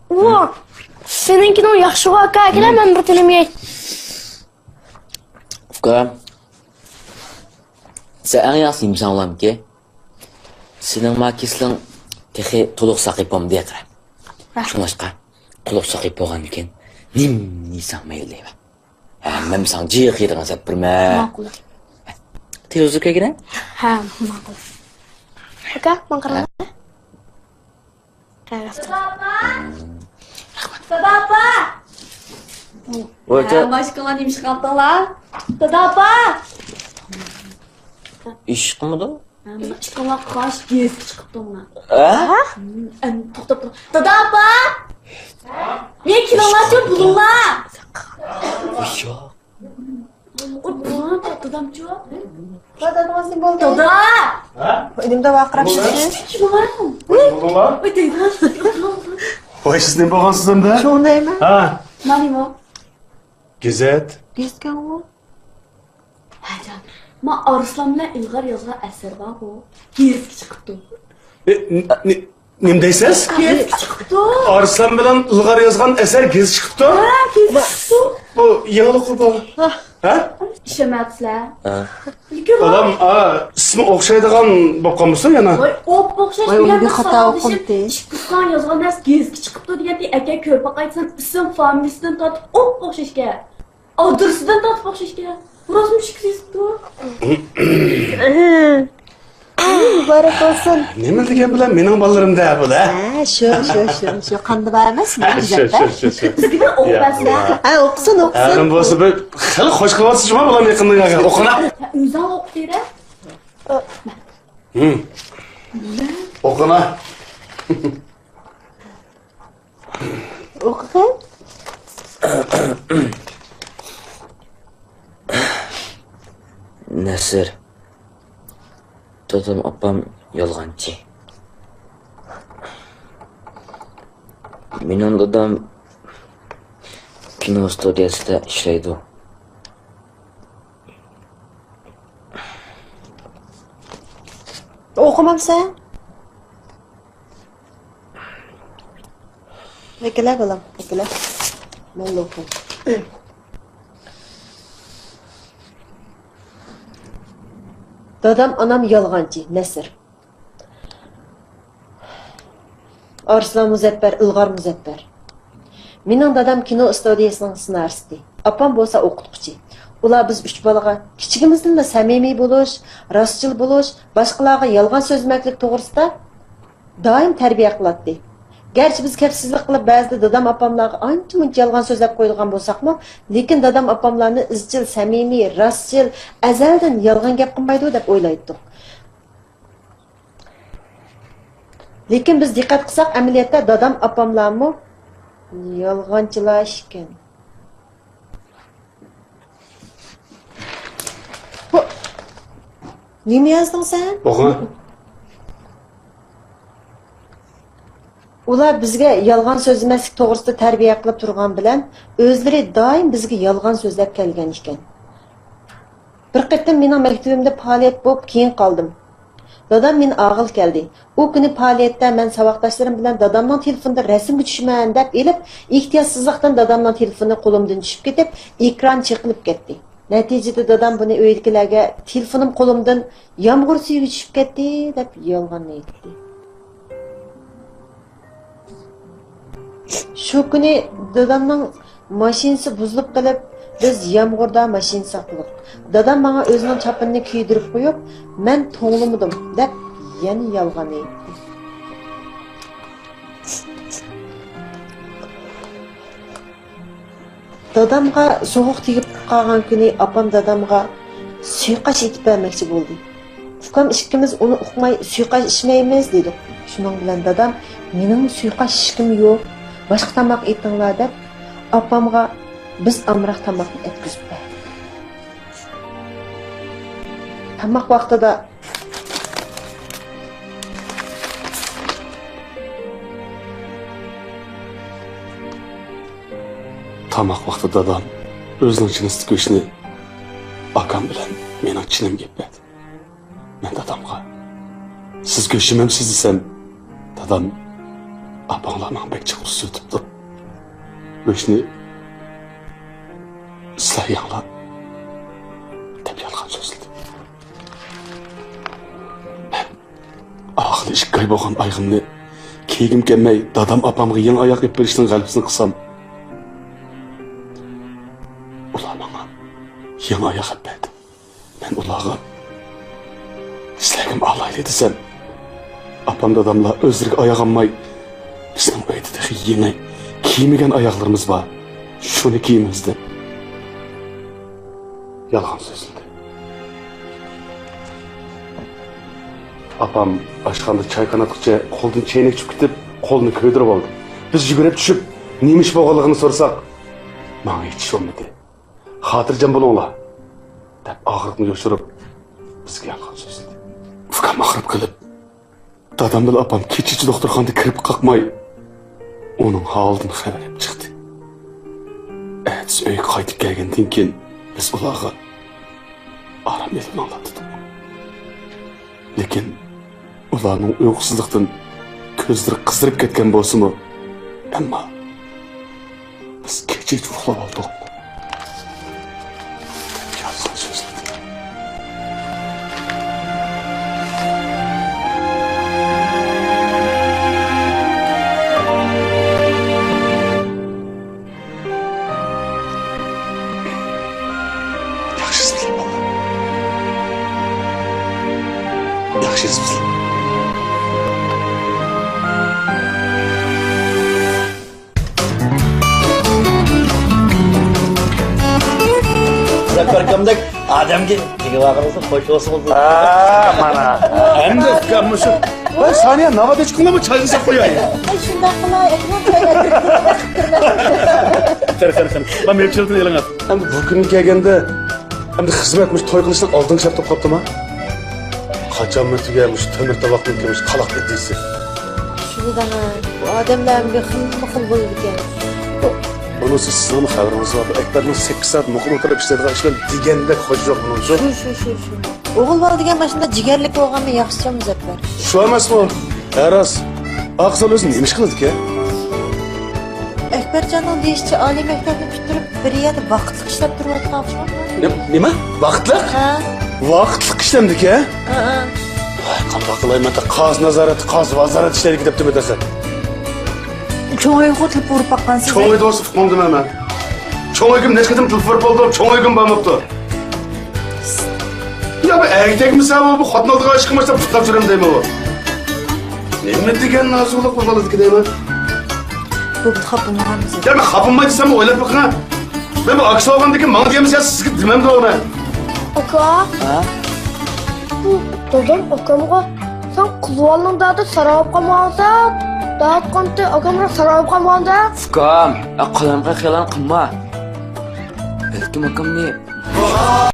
ۋا، سېنىڭكىنىڭ ياخشىغۇ ئاكا، ئەكىلە، مەن بىر تىلىم يەي. ئۇكام، سەن ئەڭ ياخشىسى نېمە دېسەڭ بولامدىكىن؟ سېنىڭ ما كېسىلىڭ تېخى تولۇق ساقىيىپ بولمىدى قارا. ھە. شۇڭلاشقا تولۇق ساقىيىپ بولغاندىن كېيىن نېمە يېسەڭ مەيلى دەيمەن. ھە، مەن ساڭا جىق يەيدىغان زەپ بېرىمەن. ماقۇل. تېلېۋىزور كۆرگىنە؟ ھە، ماقۇل. ئاكا، ماڭا قاراڭ. ھە. قەغەز. دادا ئاپا! دادا ئاپا! ۋاي، ھە، ماشىنىڭلار نېمە ئىش قىلىۋاتىڭلار؟ دادا ئاپا! ئىش قىلمىدىڭ؟ ھە، مانا ئىككىڭلار قاش گېزىتكە چىقىپتۇڭلار. ھە؟ ھە، ئەمدى توختاپ تۇرۇڭ. دادا ئاپا! ھە؟ مېنى كېلىڭلارچۇ، بۇلۇڭلار. ياق. ئۇي، بۇلۇڭلار، دادامچۇ. دادا، دادا، نېمە بولدى؟ دادا! ھە؟ ئىنىمدا ۋارقىراپ چىقتى. كېلىڭلار. ۋاي، دادا. ۋاي، سىز نېمە بولغانسىز ئەمدى؟ شۇندايمۇ؟ ھە. مانا نېمە؟ گېزىت. گېزىتكەنغۇ. ھەجان، ما ئارسلان بىلەن ئىلغار يازغان ئەسەر بارغۇ، گېزىتكە چىقىپتۇ. نېمە دەيسىز؟ گېزىتكە چىقىپتۇ. ئارسلان بىلەن ئىلغار يازغان ئەسەر گېزىتكە چىقىپتۇ. ھە، گېزىتكە چىقىپتۇ. بۇ يېڭىلىقمۇ بۇ؟ ھە؟ ئىشەنمەپسىلەر. ھە. لېكىن بالام، ئا، ئىسمى ئوخشايدىغان بولۇپ قالمىسۇن يەنە؟ ۋاي، ئوپئوخشاش. ۋاي، دېگەن ئۇنىڭدىن خاتا ساۋاقدىشىم ئوقۇمتى. ئىككى ئۇستام يازغان نەرسە گېزىتكە چىقىپتۇ دېگەندى، ئەكە كۆرۈپ باقايسەن، ئىسىم فامىلىسىدىن تارتىپ ئوپئوخشاشكەن. ئادرېسىدىن تارتىپ ئوخشاشكەن. راستمۇ شىكىسىزتۇ؟ مۇبارەك بولسۇن. نېمە دېگەن بىلەن مېنىڭ بالىلىرىم-دە بۇ-دە. ھە، شۇ، شۇ، شۇ، شۇ. قاندا بار ئەمەسمۇ؟ شۇ، شۇ، شۇ، شۇ. بىزگە بىر ئوقۇپ بەرسىلە. ھە، ئوقۇسۇن، ئوقۇسۇن. ھە، بولسا بىر خېلى خوش قىلىۋاتىسىز جۇما بالام يېقىندا. ئوقۇڭا. ئۆزۈڭ ئوقۇپ بېرە. ھىم. ئوقۇڭا. ئوقۇغىن. نەسىر، دادام، ئاپام يالغانچى. مېنىڭ دادام كىنو ستۇدىيەسىدە ئىشلەيدۇ. ئوقۇمامسەن؟ ئەكېلە بالام، ئەكېلە. مەن ئوقۇم. دادام، ئانام يالغانچى، نەسر. ئارسلان مۇزەپپەر، ئىلغار مۇزەپپەر. مېنىڭ دادام كىنو ئىستۇدىيەسىنىڭ سېنارىستى. ئاپام بولسا ئوقۇتقۇچى. ئۇلار بىز ئۈچ بالىغا كىچىكىمىزدىنلا سەمىمىي بولۇش، راستچىل بولۇش، باشقىلارغا يالغان سۆزلىمەكلىك توغرىسىدا دائىم تەربىيە قىلاتتى. گەرچە بىز كەپسىزلىك قىلىپ، بەزىدە دادام ئاپاملارغا ئانچە-مۇنچە يالغان سۆزلەپ قويىدىغان بولساقمۇ، لېكىن دادام ئاپاملارنى ئىزچىل سەمىمىي، راستچىل، ئەزەلدىن يالغان گەپ قىلمايدۇ دەپ ئويلايتتۇق. لېكىن بىز دىققەت قىلساق، ئەمەلىيەتتە دادام ئاپاملارمۇ يالغانچىلار ئىكەن. بۇ نېمە يازدىڭ سەن؟ ئوقۇڭ. ئۇلار بىزگە يالغان سۆزلىمەسلىك توغرىسىدا تەربىيە قىلىپ تۇرغان بىلەن، ئۆزلىرى دائىم بىزگە يالغان سۆزلەپ كەلگەن ئىكەن. بىر قېتىم مېنىڭ مەكتىۋىمدە پائالىيەت بولۇپ، كېيىن قالدىم. دادام مېنى ئاغىلى كەلدى. ئۇ كۈنى پائالىيەتتە مەن ساۋاقداشلىرىم بىلەن دادامنىڭ تېلېفونىدا رەسىمگە چۈشىمەن دەپ ئېلىپ، ئېھتىياتسىزلىقتىن دادامنىڭ تېلېفونى قولۇمدىن چۈشۈپ كېتىپ، ئېكران چېقىلىپ كەتتى. نەتىجىدە دادام بۇنى ئۆيدىكىلەرگە، «تېلېفونۇم قولۇمدىن يامغۇر سۈيىگە چۈشۈپ كەتتى» دەپ يالغان ئېيتتى. شۇ كۈنى دادامنىڭ ماشىنىسى بۇزۇلۇپ قېلىپ، بىز يامغۇردا ماشىنا ساقلىدۇق. دادام ماڭا ئۆزىنىڭ چاپىنىنى كىيدۈرۈپ قويۇپ، «مەن توڭلىمىدىم» دەپ يەنە يالغان ئېيتتى. دادامغا سوغۇق تېگىپ قالغان كۈنى ئاپام دادامغا سۇيىقاش ئېتىپ بەرمەكچى بولدى. ئۇكام ئىككىمىز ئۇنى ئۇقماي، «سۇيىقاش ئىچمەيمىز» دېدۇق. شۇنىڭ بىلەن دادام، «مېنىڭ سۇيىقاش ئىچكۈم يوق، باشقا تاماق ئېتىڭلار» دەپ، ئاپامغا بىز ئامراق تاماقنى ئەتكۈزۈپ بەردى. تاماق ۋاقتىدا تاماق ۋاقتىدا دادام ئۆزىنىڭ چىنىستىكى گۆشنى ئاكام بىلەن مېنىڭ چىنىمغا ئېلىپ بەردى. مەن دادامغا، «سىز گۆش يېمەمسىز؟» دېسەم، دادام، «ئاپاڭلار ماڭا بەك جىق ئۇرسۇۋېتىپتۇ. گۆشنى سىلەر يەڭلار» دەپ يالغان سۆزلىدى. مەن ئاخىرى ئىككى ئاي بولغان ئايىغىمنى كىيگۈم كەلمەي، دادام ئاپامغا يېڭى ئاياغ ئېلىپ بېرىشنىڭ غەلىبىسىنى قىلسام، ئۇلار ماڭا يېڭى ئاياغ ئېلىپ بەردى. مەن ئۇلارغا، «سىلەرگىمۇ ئالايلى» دېسەم، ئاپام داداملار ئۆزلىرىگە ئاياغ ئالماي، «بىزنىڭ ئۆيدە تېخى يېڭى كىيمىگەن ئاياغلىرىمىز بار، شۇنى كىيىمىز» دەپ يالغان سۆزلىدى. ئاپام ئاشخانىدا چاي قايناتقۇچە قولىدىن چەينەك چۈشۈپ كېتىپ، قولىنى كۆيدۈرۈپ ئالدى. بىز يۈگۈرۈپ چۈشۈپ، نېمە ئىش بولغانلىقىنى سورىساق، ماڭا ھېچ ئىش بولمىدى. «خاتىرجەم بولۇڭلار» دەپ ئاغرىقنى يوشۇرۇپ، بىزگە يالغان سۆزلىدى. ئۇكام ئاغرىپ قېلىپ، دادام بىلەن ئاپام كېچىچە دوختۇرخانىدا كىرىپ قاقماي، ئۇنىڭ ھالىدىن خەۋەر ئېلىپ چىقتى. ئەتىسى ئۆيگە قايتىپ كەلگەندىن كېيىن، بىز ئۇلارغا، «ئارام ئېلىڭلار» دېدۇق. لېكىن ئۇلارنىڭ ئۇيقۇسىزلىقتىن كۆزلىرى قىزىرىپ كەتكەن بولسىمۇ، ئەمما بىز كېچىچە ئۇخلاپ ئالدۇق. يالغان سۆزلىدى. ياخشى سۆزلەپ بالام. ياخشى سۆزلەپ. مۇزەپپەر ئاكامدەك ئادەمگە تېگىۋالغىنىڭىزغا خوش بولسىڭىز. ھا، مانا. ئەمدى ئۇكام مۇشۇ. ۋاي، سانىيە، ناۋادا چىقىڭلارمۇ چاينى ساپ قوياي. ئاي، شۇنداق قىلاي، ئەكرەم چاي ئەكىرىپ. قېنى، قېنى، قېنى. مانا مېۋە چىلىدىن ئېلىڭ. ئەمدى بۇ كۈنگە كەلگەندە، ئەمدى خىزمەت مۇشۇ توي قىلىشنىڭ ئالدىنقى شەرتى بولۇپ قاپتىما؟ قاچانمۇ تۈگە مۇشۇ تۆمۈر تاۋاقنىڭكى مۇشۇ تالاق ئىدىيىسى. دەڭە، بۇ ئادەملەر ئەمدى خىلمۇ خىل بولىدىكەن. بۇنىسى سىزنىڭمۇ خەۋىرىڭىز بار. بۇ ئەكبەرنىڭ سەككىز سائەت مۇقىم ئولتۇرۇپ ئىشلەيدىغان ئىشلار دېگەندەك خوشلۇق بۇنىڭچۇ؟ شۇ، شۇ، شۇ، شۇ. ئوغۇل بالا دېگەن ماشۇنداق جىگەرلىك بولغانمۇ ياخشىچۇ، مۇزەپپەر؟ شۇ ئەمەسمۇ؟ ھە، راست. ئاقسان ئۆزى نېمە ئىش قىلىدىكەن؟ ئەكبەرجاننىڭ دېيىشىچە، ئالىي مەكتەپنى پۈتتۈرۈپ، بىر يەردە ۋاقىتلىق ئىشلەپ تۇرۇۋاتقان ئوخشايدۇ. نېمە؟ نېمە؟ ۋاقىتلىق؟ ھە. ۋاقىتلىق ئىشلەمدىكەن؟ ھە، ھە. ۋاي، قانداق قىلاي، مەن قاز نازارەت، قاز ۋازارەت ئىشلەيدىكەن دەپتىمەن دەسلەپ. چوڭ ئۆيگە تېلېفون ئۇرۇپ باققانسىز؟ چوڭ ئۆيدە بولسا ئۇقمامدىمەن مەن. چوڭ ئۆيگىمۇ نەچچە قېتىم تېلېفون ئۇرۇپ بولدۇم، چوڭ ئۆيگىمۇ بارماپتۇ. يا بۇ ئەگدەكمىسە بۇ، بۇ خوتۇن ئالدىغا ئىشقا باشلاپ پۇتلاپ يۈرەم دەيمەن بۇ. نېمە دېگەن نازۇكلۇق بۇ بالىدىكى دەيمەن. بولدى، خاپىماڭ. يا مەن خاپىماي دېسەم ئويلاپ بېقىڭ. مەن بۇ ئاكىسى بولغاندىن كېيىن ماڭا دېگەن بولسا سىزگە دېمەمدۇ ئۇنى. ئاكا. ھە؟ بۇ دادام ئاكامغا سەن قىلىۋالدىڭ دەدى، ساراپ قالمىغانسەن دەۋاتقانتى، ئاكام بىراق ساراپ قالمىغاندا. ئۇكام، قالايمىقان خىياللارنى قىلما. بەلكىم ئاكامنى